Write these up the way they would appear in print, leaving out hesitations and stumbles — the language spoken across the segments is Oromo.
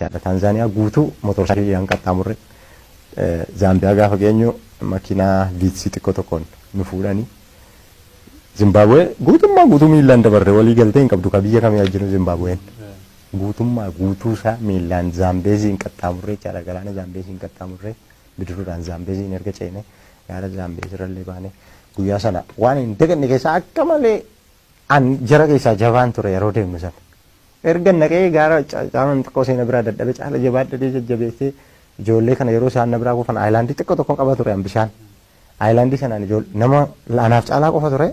jechaadha. Taanzaaniyaa guutuu motorsaayikiliidhaan qaxxaamurre. Zaambiyaa gaafa geenyu makiinaa Viitsii xiqqoo tokkoon nu fuudhanii. Zimbaabuwee guutummaa guutuu miillaan dabarre. Walii galtee hin qabdu ka biyya kamii wajjinu Zimbaabuween. Guutummaa guutuu isaa miillaan Zaambeeziin qaxxaamurree jechaadha. Galaana Zaambeeziin qaxxaamurree, bidiruudhaan Zaambeeziin erga ceene, gaara Zaambeezirrallee baane. Guyyaa sana waan hin daganne keessaa akka malee an jara keessaa jabaan ture yeroo deemnu sana. Erga naqee gaara caalaan xiqqoo seena biraa dadhabe, caala jabaadhee jajjabeessee ijoollee kana yeroo isaan na biraa kufan aayilaandii xiqqoo tokko qaba ture an bishaan. Aayilaandii sanaan ijoollee nama anaaf caalaa qofa ture.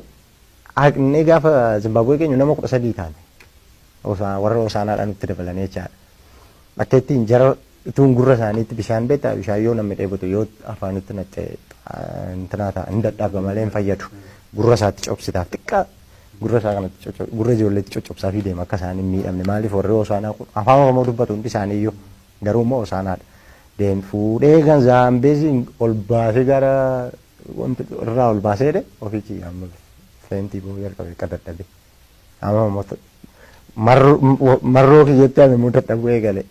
Haqnee gaafa Zimbaabuwee geenyu nama 13 taane. Warra Osaanaadhaan nutti dabalanii jechaadha. Akka ittiin jara ituun gurra isaaniitti bishaan, beektaa, bishaan yoo namni dheebotu yoo afaanitti naqxe intinaa ta'a, hin dadhaba malee hin fayyadu. Gurra isaatti cobsitaaf xiqqaa, gurra isaa kanatti, gurra ijoolleetti coccobsaa fi deema akka isaan hin miidhamne. Maaliif, warri Osaanaa kun afaan Oromoo dubbatu hundi isaanii iyyuu, garuu immoo Osaanaadha. Deem fuudhee kan Zaambeeziin ol baasee gara wanti irraa ol baasee jedhe, ofii kiyya amma feentii boo'uu jalqabe qadadhabe. Amma immoo marroo kiyyatti ani immoo dadhabuu eegale.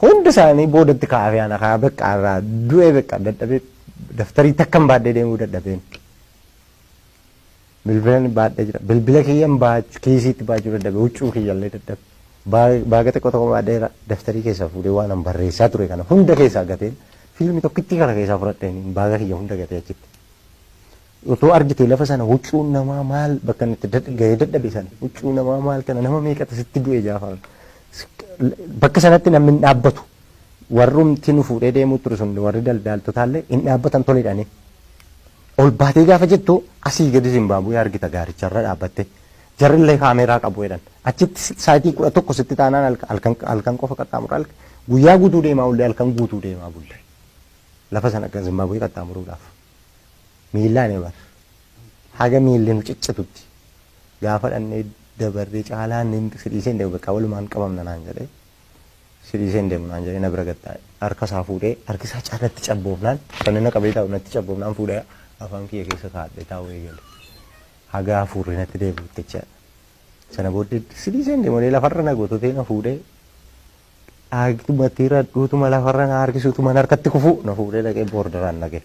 Hundi isaanii boodatti kaafee ana kaa beqqa irraa du'ee beqqa dadhabee, daftarii takkan baadhee deemuu dadhabeen. Bilbilan baadhee jira. Bilbila kiyyan baachuu, kiisiitti baachuu dadhabe, huccuu kiyyallee dadhabe. Baaga xiqqoo tokko baadheera, daftarii keessaa fuudhee waan an barreessaa ture kana hunda keessaa gateen, fiilmi tokkittii kana keessaa fudhadheen baaga kiyya hunda gatee achitti. Otoo argite lafa sana, huccuun namaa maal, bakka inni itti gahee dadhabe sana, huccuu namaa maal kana, nama meeqatu sitti du'e jaafar. Bakka sanatti namni hin dhaabbatu. Warrumti nu fuudhee deemuu ture sun, warri daldaaltotaallee hin dhaabbatan toledhanii. Ol baatee gaafa jettu asii gadi Zimbaabuwee argita gaaricharra dhaabbatte. Jarrillee kaameeraa qabu jedhan. Achitti sa'aatii 11 sitti taanaan halkan halkan qofa qaxxaamura. Guyyaa guutuu deemaa bullee, halkan guutuu deemaa bulle. Lafa sana akka Zimbaabuwee qaxxaamuruudhaaf. Miillaan ebar. Haga miilli nu ciccitutti. Gaafa dhannee dabarree, caalaan si dhiisee hin deemu, bakka walumaan qabamna naan jedhee. Si dhiisee hin deemu naan jedhee na bira gattaa'e. Harka isaa fuudhee, harki isaa caalatti cabboofnaan, kan inni qabee taa'u natti cabboofnaan, fuudhee afaan kiyya keessa kaa'adhee taa'uu eegale. Haga hafuurri natti deebi'utti jechaadha. Sana booddee si dhiisee hin deemu lafarra na gototee na fuudhee, dhaatumatti radhuutuma lafarra na harkisuutuma harkatti kufuu na fuudhee dhaqee boordaraan dhaqee.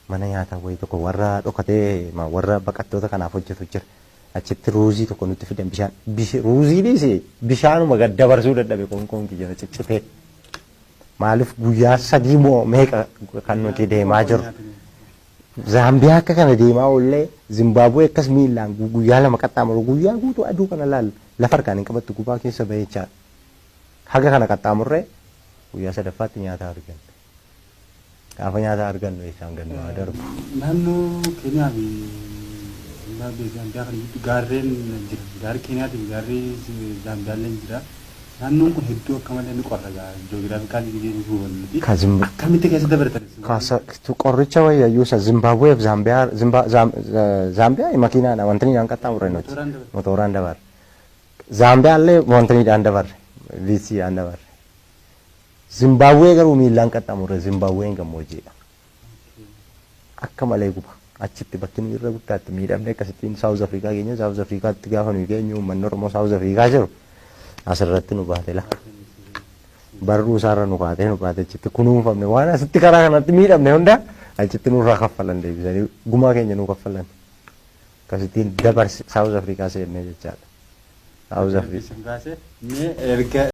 Mana nyaataa wayii tokko warra dhokatee warra baqattoota kanaaf hojjetu jira. Achitti ruuzii tokko nutti fidan, bishaan. Ruuzii dhiisi, bishaanuma gad dabarsuu dadhabe, qoonqoon kiyya na ciccitee. Maaliif, guyyaa 3 moo meeqa kan nuti deemaa jirru. Zaambiyaa akka kana deemaa oollee, Zimbaabuwee akkas miillaan guyyaa 2 qaxxaamuru, guyyaa guutuu aduu kana laal, lafa harkaan hin qabattu, gubaa keessa bahee jechaadha. Haga kana qaxxaamurree guyyaa sadaffaatti nyaata arganne. Gaafa nyaata argannu eessaan gad nu haa darbu. Naannoo Keeniyaa fi Zimbaabuwee, Zaambiyaa kana gidduu gaarreen jira. Gaarri Keeniyaatii fi gaarri Zaambiyaallee jira. Naannoon kun hedduu akka malee ni qorra gaa geographically gisee ni hubannu nuti. Akkamitti keessa dabartan isin? Kaasa qorricha wayyayyuu isa Zimbaabuwee fi Zaambiyaa, Zaambiyaa makiinaadha wanti ni qaxxaamurre nuti. Motoraan dabarre. Motoraan dabarre. Zaambiyaallee wanti ni dabarre. Viitsiidhaan dabarre. Zimbaabuwee garuu miillaan qaxxaamurre. Zimbaabuween gammoojjiidha. Akka malee guba. Achitti bakki nuyi irra guddaatti miidhamne akkasittiin Saawuz Afrikaa keenya. Saawuz Afrikaatti gaafa nuyi geenyu uummanni Oromoo Saawuz Afrikaa jiru asirratti nu baate la. Barruu isaarra nu kaatee nu baate. Achitti kunuunfamne. Waan asitti karaa kanatti miidhamne hunda achitti nurraa kaffalan, deebisanii gumaa keenya nu kaffalan. Akkasittiin dabarse Saawuz Afrikaa seennee jechaadha. Saawuz Afrikaa. Isin baase mee erga